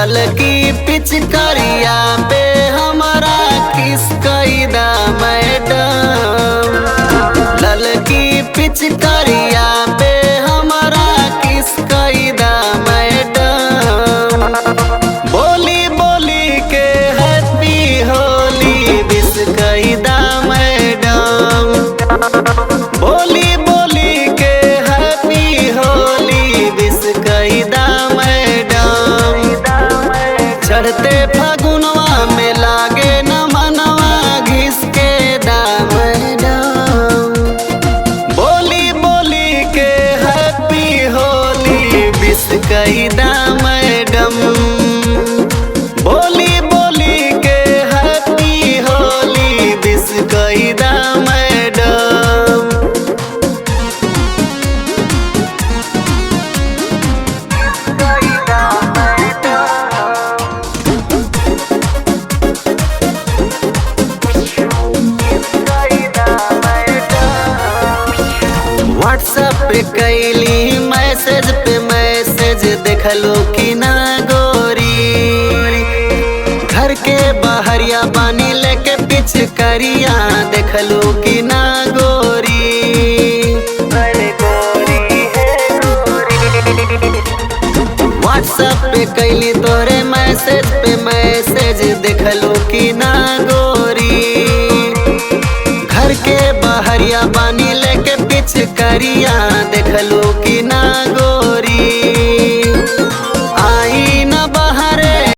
ललकी पिचकारिया पे हमारा किस कैदा मैडम। ललकी पिचकारिया पे हमारा किस कैदा मैडम। बोली बोली के हैप्पी होली विश कैदा मैडम। बोली बोली के हैप्पी होली विश कैदा मैडम। चढ़ते फगुनवा में लागे न मनवा घिसके दा मैडम। बोली बोली के हैप्पी होली विश कैदा मैडम। बोली बोली के हैप्पी होली विश कैदा मैडम। व्हाट्सएप पे कैली मैसेज पे मैसेज देखलो कि ना गोरी। घर के बहरिया पानी लेके पिचकारिया देखलो कि ना गोरी। अरे गोरी है गोरी। व्हाट्सएप पे कैली तोरे मैसेज पे मैसेज देखलो कि ना गोरी। घर के बहरिया पानी लेके पिचकारिया देखलो कि ना गोरी।